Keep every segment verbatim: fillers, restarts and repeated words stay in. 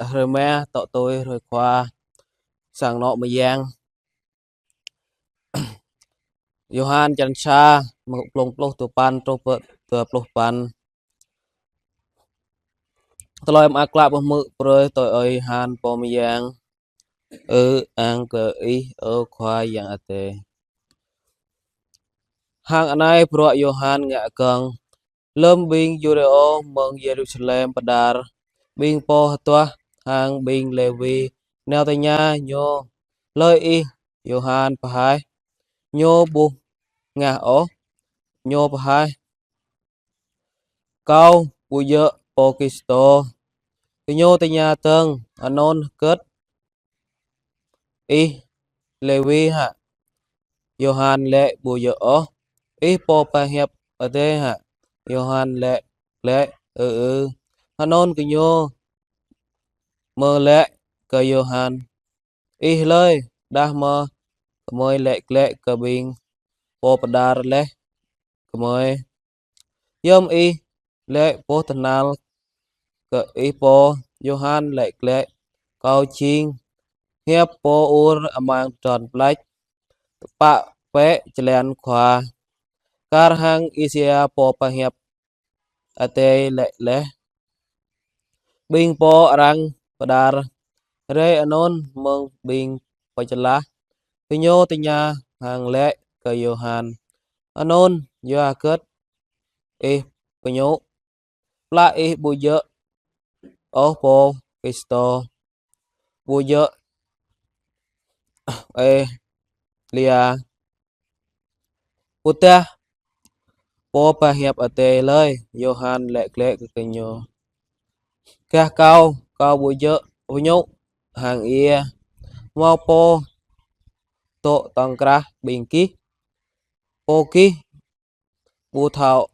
hrơi rơma tŏ tui hrơi Khua sang anŏ mơyang. Yôhan črăn sa, mơ̆ng glông pluh duapăn truh pơ dua pluh păn. Tơlơi mơak klă pơhmư̆ brơi tui Ơi Yôhan Pô Mơyang. Ư-ang kơ Ih, ơ Khua Yang Adai. Hăng anai bruă Yôhan ngă gơ̆ng. Lơm ƀing Yuđêô mơ̆ng Yêrusalem pơđar, ƀing pô hơduah hăng ƀing Lêwi nao tơña ñu: Hlơi ih? Yôhan pơhaih. Ñu ƀu hơngah ôh. Ñu pơhaih: Kâo ƀu djơ̆ Pô Kristô. Gơñu tơña dơ̆ng: Anŭn hơget, ih Lêwi hă? Yôhan laĭ: Ƀu djơ̆ ôh. Ih pô pơhiăp Adai hă? Yôhan laĭ glaĭ: Ơ ơ. Anŭn gơñu mơ̆ laĭ kơ Yôhan: Ih hlơi, đah mơ̆ gơmơi laĭ glaĭ kơ ƀing pô pơđar laih gơmơi? Hiư̆m ih laĭ boh tơhnal kơ ih pô? Yôhan laĭ glaĭ: Kâo jing hiăp pô ur amăng tơdron pleč, tơpă bĕ jơlan Khua. Kar hăng Isaia pô pơhiăp Adai laĭ laih: Ƀing pô arăng pơđar rai anŭn mơ̆ng ƀing pơčơlah. Gơñu tơña hăng laĭ kơ Yôhan: Anŭn yua hơget ih pơñu? Plah ih ƀu djơ̆ ôh Pô Kristô, ƀu djơ̆ Êlia, ƀôdah pô pơhiăp Adai hlơi? Yôhan laĭ glaĭ kơ gơñu: Gah kâo, kâo ƀu djơ̆ pơñu hăng ia. Hmâo pô dŏ tŏng krah ƀing gih, pô gih ƀu thâo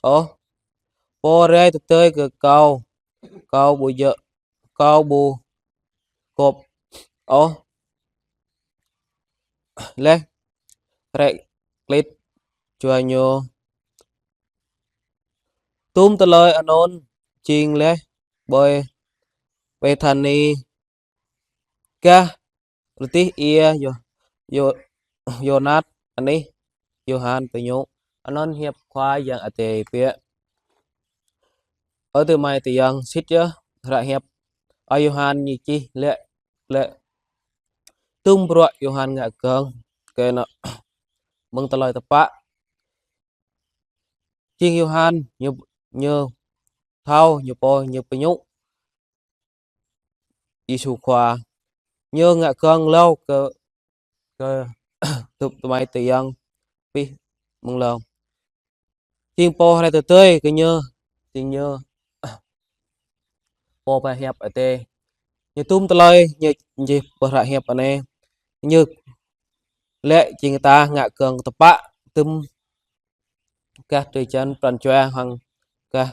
ôh. Pô rai tơdơi kơ kâo, kâo ƀu djơ̆, kâo ƀu gŏp ôh laih hrĕ klĭt jua ñu. Dŭm tơlơi anŭn jing laih ƀơi Bêthani, gah rơdih ia Yô-, Yô-, Yôrdan anih Yôhan pơñu. Anŭn hiăp Khua Yang Adai biă. Ơ adơi amai ayŏng, sĭt yơh hră hiăp Ơi Yôhan ñu čih laĭ, laĭ dŭm bruă Yôhan ngă gơ̆ng kơ anŏ mơ̆ng tơlơi tơpă. Jing Yôhan ñu, ñu thâo, ñu pô, ñu pơñu Yêsu Khua. Ñu ngă gơ̆ng hlâo kơ, kơ adơi amai ayŏng pih mơ̆ng hlâo. Jing pô rai tơdơi kơ ñu, jing ñu pô pơhiăp Adai. Ñu dŭm tơlơi ñu čih pơ hră hiăp anai, ñu laĭ jing ta ngă gơ̆ng tơpă dŭm gah drơi jăn pran jua hăng gah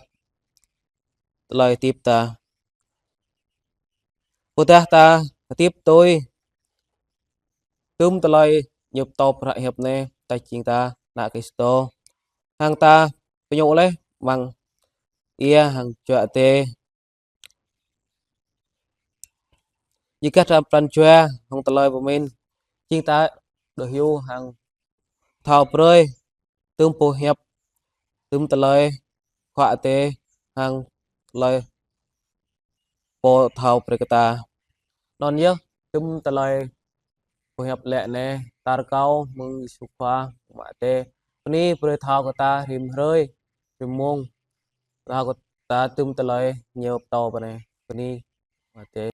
tơlơi hơdip ta. Ƀôdah ta hơdip tui dŭm tơlơi ñu pơtô pơ hră hiăp anai, ta jing ta ană Kristô. Hăng ta pơñu laih amăng ia hăng Jua Adai. Yua kơ ta pran jua hăng tơlơi pơmĭn, jing ta đuaĭ hyu hăng thâo brơi dŭm boh hiăp, dŭm tơlơi Khua Adai hăng tơlơi pô thâo brơi kơ ta. Anŭn yơh dŭm tơlơi boh hiăp laĭ anai, ta rơkâo mơ̆ng Yêsu Khua, mơ̆ng Adai bơni brơi thâo kơ ta rĭm hrơi, rĭm mông, thâo kơ ta dŭm tơlơi ñu pơtô pơ anai. Bơni mơ̆ng Adai.